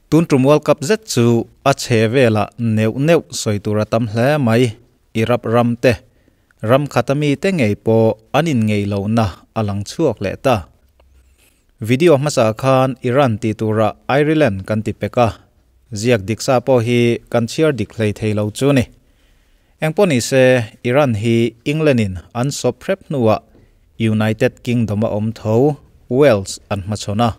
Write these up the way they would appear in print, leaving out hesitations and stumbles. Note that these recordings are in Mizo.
Tun tum World Cup zet chu a che velah neuh neuh sawi tur a tam hle mai. I rap ram te, ram khata mi te ngei pawh an inngei lohna a lang chhuak leh ta. Video hmasa khan Iran tih turah Ireland kan ti pek a, ziak dik sa pawh hi kan chhiar dik hlei thei lo chu ni. Engpawh ni se, Iran hi England in an sawp hrep hnuah United Kingdom a awm tho Wales an hmachhawn a.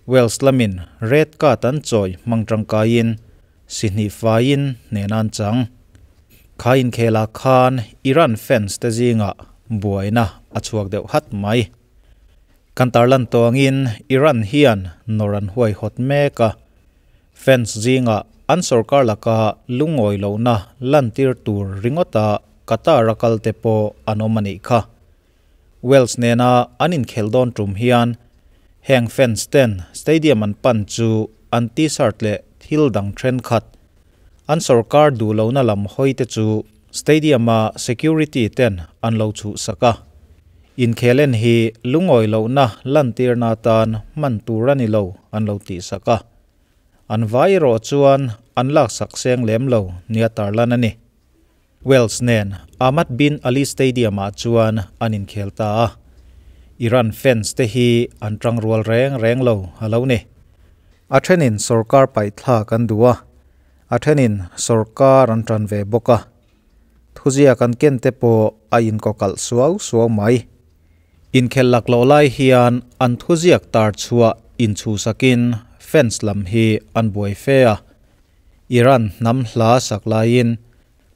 Wales lamin red card an chawi hmang tangkaiin sihnih faiin hnehna an chang. Kha inkhelah khan Iran fans te zingah buaina a chhuak deuh hat mai. Kan tarlan tawngin Iran hian nawr an huaihawt mek a. Fans zingah an sorkar laka lungawi lohna lantir tur ringawta Qatar a kal te pawh an awm a nih kha. Wales nena an inkhelh dawn tum hian heng fans ten stadium an pan chu an t-shirt leh thil dang thenkhat an sorkar duh lohna lam hawi te chu stadium a security ten an lo chhuhsak a. Inkhel en hi lungawi lohna lantirna atan hman tur a ni lo an lo tihsak a. An vai erawh chuan an laksak seng lem lo nia tarlan a ni. Wales nen Ahmad bin Ali Stadium-ah chuan an inkhel ta a, Iran fans te hi an tang rual reng reng lo a lo ni. A thenin sorkar paihthlak an duh a, a thenin sorkar an tan ve bawk a. Thuziak an ken te pawh a inkawkalh suau suau mai. Inkhel laklawh lai hian an thuziak tar chhuah inchhuhsakin fans lam hi an buai fe a. Iran hnam hla sak laiin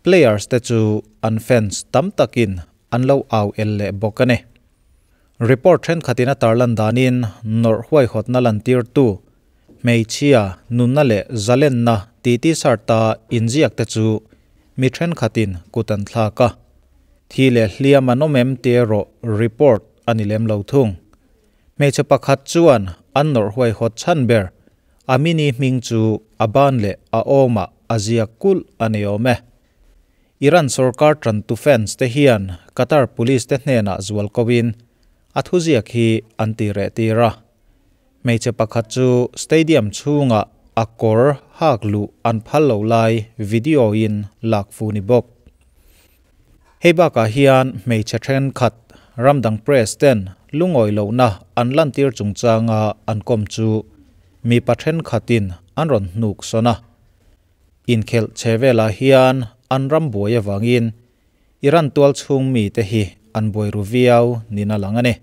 players te chu an fans tam takin an lo au el leh bawk a ni. Report thenkhatin a tarlan danin nawrh huaihawtna lantirtu hmeichhia nunna leh zalenna tih t-shirt-a inziak te chu mi thenkhatin kut an thlak a. Thi leh hliam an awm em tih erawh report a ni lem lo thung. Hmeichhe pakhat chuan an nawrh huaihawt chhan ber Amini hming chu a ban leh a awmah a ziak kulh a ni awm e. Iran sorkar tantu fans te hian Qatar police te hnenah zual koin a thuziak hi an ti reh tir a. Hmeichhe pakhat chu stadium chhungah a kawr hak luh an phal lo lai video in lak fu ni bawk. Hei bakah hian hmeichhe thenkhat ramdang press ten lungawi lohna an lantir chungchanga an kawm chu mipa thenkhatin an rawn hnuk sawn a. Inkhelh che velah hian an ram buai avangin Iran tual chhung mite hi an buai ru viau niin a lang a ni.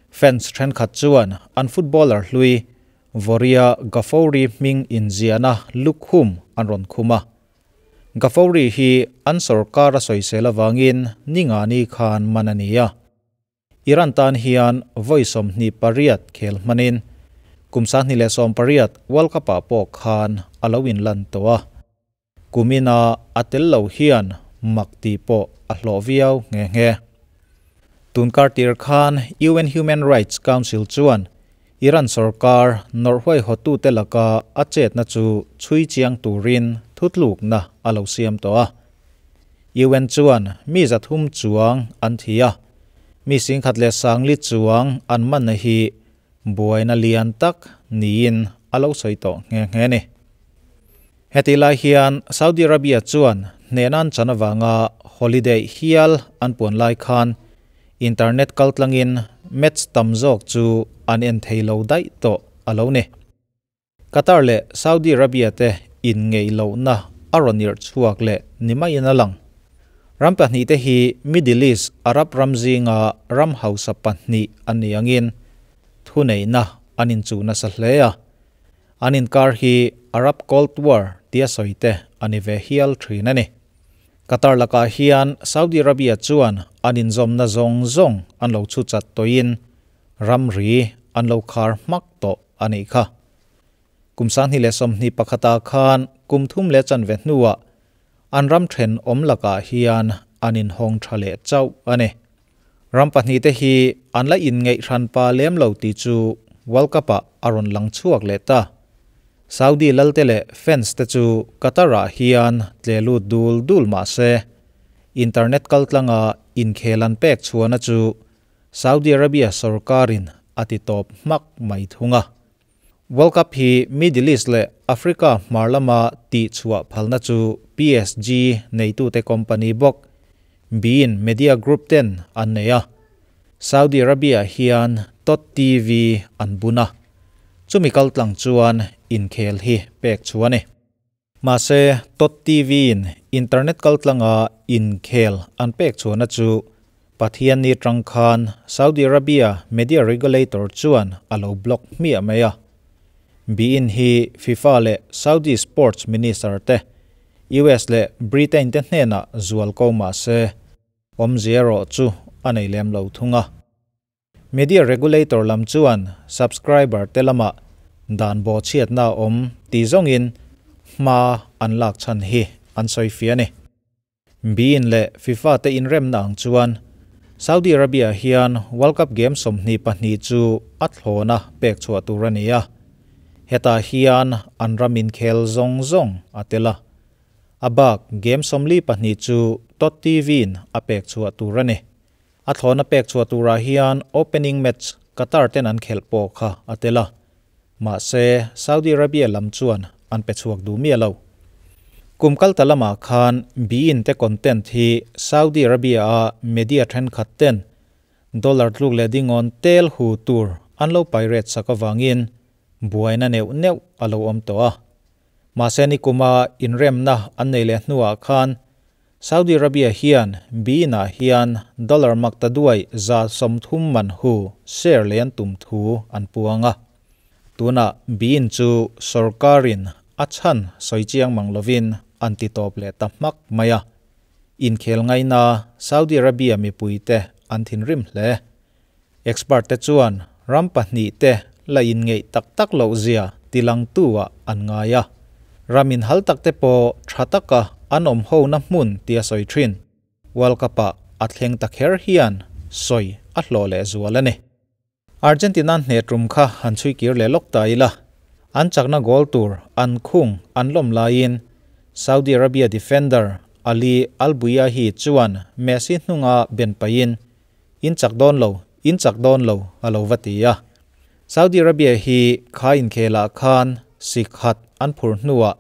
Fans thenkhat chuan an footballer hlui Voria Ghafouri hming inziahna lukhum an rawn khum a. Ghafouri hi an sorkar a sawisel avangin ningani khan man a ni a. Iran tan hian vawi 28 khel hmanin kum 2018 World Cup ah pawh khan a lo inlan tawh a. Kumina a tel lo hian mak tih pawh a hlawh viau nghe nghe. Tunkar tir khan UN Human Rights Council chuan Iran sorkar nawrh huaihawtu te laka a chetna chu chhui chiang turin thutlukna a lo siam tawh a. UN chuan mi 300 chuang an thi a, mi 1,040 chuang an manna hi buaina lian tak niin a lo sawi tawh nghe nghe ni. Heti lai hian Saudi Arabia chuan hnenan chan awanga holiday hial an puan lai khan internet kaltlangin match tam zawk chu an en thei lo daih tawh a lo ni. Qatar leh Saudi Arabia te in ngei lohna a rawn irh chhuak leh ni maiin a lang. Ram pahnih te hi Middle East Arab ram zinga ram hausa pahnih an ni angin thuneihna an inchuh nasa hle a. An inkar hi Arab Cold War tia sawi te a ni ve hial thin a ni. Qatar lakah hian Saudi Arabia chuan an inzawmna zawng zawng an lo chu chat tawhin ramri an lo khar hmak tawh a nih kha. Kum 2021 khan kum 3.5 hnuah an ram then awm lakah hian an inhawng tha leh chauh a ni. Ram pahnih te hi an la inngeih hran pa lem lo tih chu World Cup ah a rawn lang chhuak leh ta. Saudi lalte leh fans te chu Qatar ah hian tle lut dul dul mah se. Internet kaltlanga inkhel an pek chhuahna chu Saudi Arabia sorkarin a ti tawp hmak mai thung a. World Cup hi Middle East leh Africa hmar lama tihchhuah phalna chu PSG neitute company bawk beIN Media Group ten an nei a. Saudi Arabia hian Tot TV an bun a, chumi kaltlang chuan inkhel hi pek chhuah a ni. Mahse, Tot TV-in internet kaltlanga inkhel an pek chhuahna chu Pathianni tang khan Saudi Arabia media regulator chuan a lo block hmiah mai a. beIN hi FIFA leh Saudi sports minister te, US leh Britain te hnenah zual ko mah se, awmzia erawh chu a nei lem lo thung a. Media regulator lam chuan subscriber te lamah dan bawhchhiatna a awm tih zawngin hma an lak chhan hi an sawi fiah a ni. beIN leh FIFA te inremna ang chuan Saudi Arabia hian World Cup game 22 chu a thlawna pek chhuah tur a ni a, hetah hian an ram inkhel zawng zawng a tel a. A bak game 42 chu Tot TV-in a pek chhuah tur a ni. A thlawna pek chhuah turah hian opening match Qatar ten an khelh pawh kha a tel a, mahse Saudi Arabia lam chuan an pe chhuak duh miah lo. Kum kal ta lamah khan beIN te content hi Saudi Arabia a media thenkhat ten dollar tluk leh dingawn tel hu tur an lo pirate sak avangin buaina neuh neuh a lo awm tawh a. Mahse nikuma inremna an nei leh hnuah khan Saudi Arabia hian beIN-ah hian dollar maktaduai 130 man hu share lei an tum thu an puang a. Tunah beIN chu sorkarin a chhan sawi chiang mang lovin an ti tawp leh ta hmak mai a. Inkhel ngaina Saudi Arabia mipuite an thinrim hle. Expert te chuan ram pahnih te la inngeih tak tak loh zia tilangtu-ah an ngai a. Ram inhal tak te pawh tha taka an awm hona hmun tia sawi thin. World Cup-ah a thleng ta kher hian sawi a hlawh leh zual a ni. Argentina hneh tum kha han chhui kir leh lawk ta ila, an chakna goal tur an khung an lawm laiin Saudi Arabia defender Ali Albuyahi chuan Messi hnunga ben pahin In chak dawn lo, in chak dawn lo, a lo va ti a. Saudi Arabia hi kha inkhelah khan si khat an phur hnuah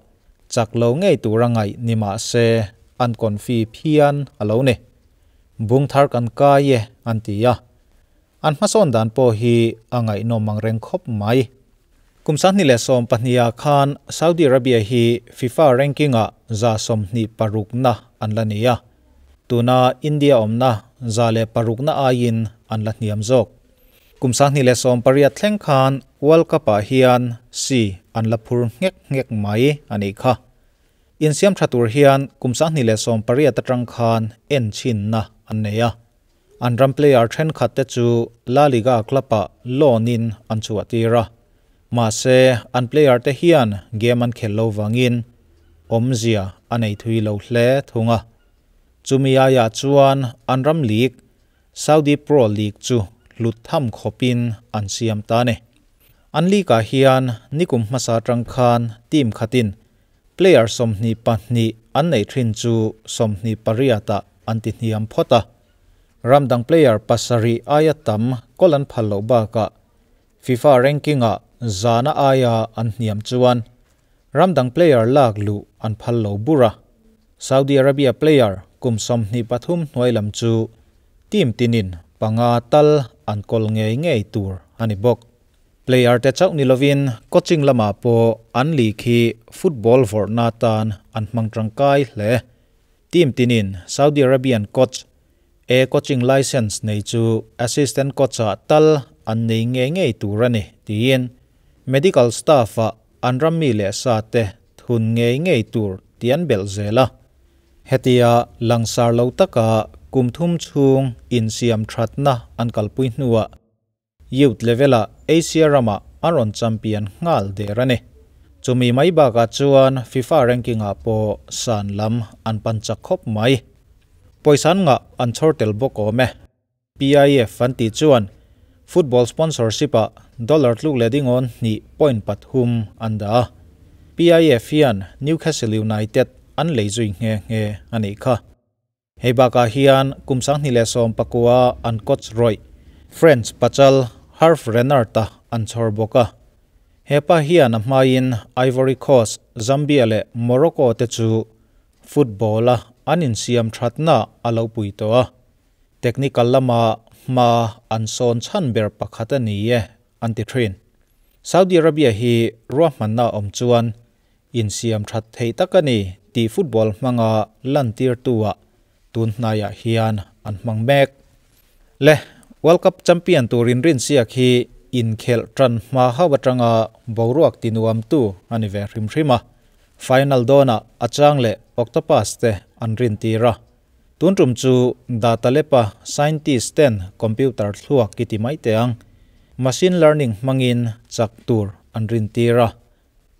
chak lo ngei tura ngaih ni mah se an confi phian a lo ni. Bung thar kan kai e an ti a. An hmasawn dan pawh hi a ngaihnawm ang reng khawp mai. Kum 2012 ah khan Saudi Arabia hi FIFA ranking-ah 26na an la ni a. Tuna India awmna 106na aiin an la hniam zawk. Kum 2018 thleng khan World Cup-ah hian si an la phur nghek nghek mai a nih kha. Insiam tha tur hian kum 2018 atang khan en chhinna an nei a. An ram player thenkhat te chu La Liga club-ah loan-in an chhuah tir a. Mahse, an player te hian game an khelh lo vangin awmzia a nei thui lo hle thung a. Chumi aiah chuan an ram league, Saudi Pro League chu hlut tham khawpin an siam ta a ni. An league-ah hian nikum hmasa atang khan team khatin player 22 an neih thin chu 28-ah an ti hniam phawt a. Ram dang player pasarih aia tam kawl an phal loh bakah FIFA ranking-ah zana aia an hniam chuan ram dang player lak luh an phal lo bur a. Saudi Arabia player kum 23 hnuai lam chu team tinin panga tal an kawl ngei ngei tur a ni bawk. Player te chauh ni lovin coaching lamah pawh an league hi football vawrhna tan an hmang tangkai hle. Team tinin Saudi Arabian coach A coaching license nei chu assistant coach-ah tal an nei ngei ngei tur a ni tiin medical staff-ah an ram mi leh sa te thun ngei ngei tur tih an belh zel a. Hetia langsar lo taka kum thum chhung insiam thatna an kalpui hnuah youth level-ah Asia ramah an rawn champion nghal der a ni. Chumi mai bakah chuan FIFA ranking-ah pawh san lam an pan chak khawp mai. Pawisa an ngah an chhawr tel bawk awm e. PIF an tih chuan football sponsorship-ah dollar tluk leh dingawn hnih point pathum an dah a. PIF hian Newcastle United an lei zui nghe nghe a nih kha. Hei bakah hian kum 2019 an coach rawih French pachal Herve Renard-a an chhawr bawk a. Hepa hian a hmain Ivory Coast, Zambia leh Morocco te chu football-a an insiam thatna a lo pui tawh a, technical lama hma an sawn chhan ber pakhat a ni e an ti thin. Saudi Arabia hi ruahmanna awm chuan insiam that thei tak a ni tih football hmanga lantirtu-ah tun hnaiah hian an hmang mek. Le, World Cup champion tur inrinsiak hi inkhelh tan hma hauh atanga boruak tinuamtu a ni ve hrim hrim a. Final dawnah a chang leh octopus te an rintir a. Tun tum chu data lepa scientist ten computer thluak i ti mai teh ang, machine learning hmangin chak tur an rintir a.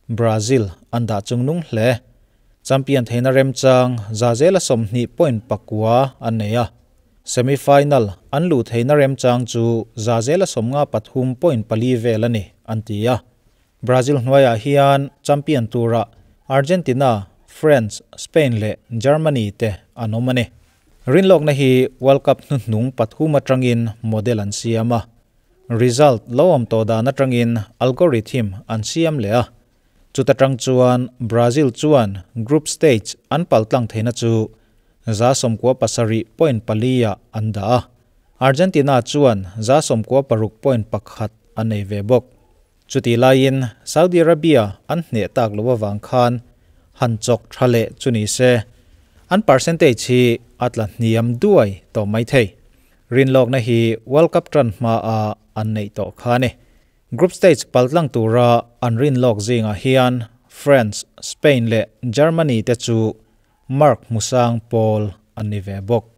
Brazil an dah chungnung hle. Champion theihna remchang Zazela 20.9 an nei a. Semi-final an luh theihna remchang chu Zazela 53.4 vel a ni an ti a. Brazil hnuaiah hian champion tura Argentina, France, Spain leh Germany te an awm a ni. Rinlawkna hi World Cup hnuhnung pathum atangin model an siam a. Result lo awm tawh dan atangin algorithm an siam leh a. Chuta tang chuan Brazil chuan group stage an paltlang theihna chu 97.4 ah an dah a. Argentina chuan 96.1 an nei ve bawk. Chutih laiin Saudi Arabia an hneh tak lo avang khan han chawk tha leh chu ni se, an percentage hi a tla hniam duai tawh mai thei. Rinlawkna hi World Cup tan hmaa an neih tawh kha a ni. Group stage paltlang tura an rinlawk zingah hian France, Spain leh Germany te chu mark hmusang pawl an ni ve bawk.